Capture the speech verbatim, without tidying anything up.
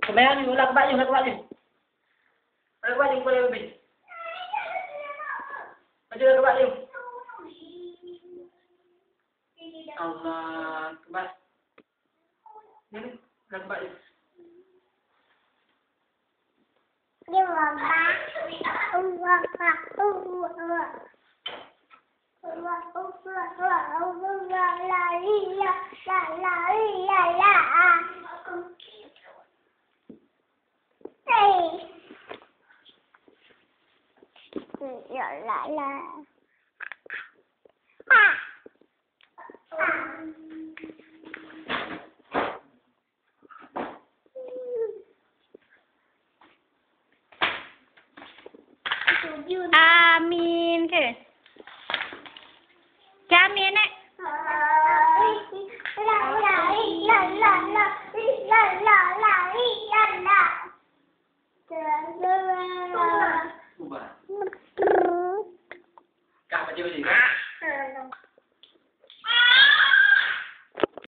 Seumayang nyoe, lam keubah nyoe, lam keubah nyoe. Lam keubah nyoe, lam keubah nyoe. Maju lam keubah nyoe. Allah Akbar. Nyoe, lam keubah nyoe. Amin ke? Amin, eh? Ubah. Kak baca balik.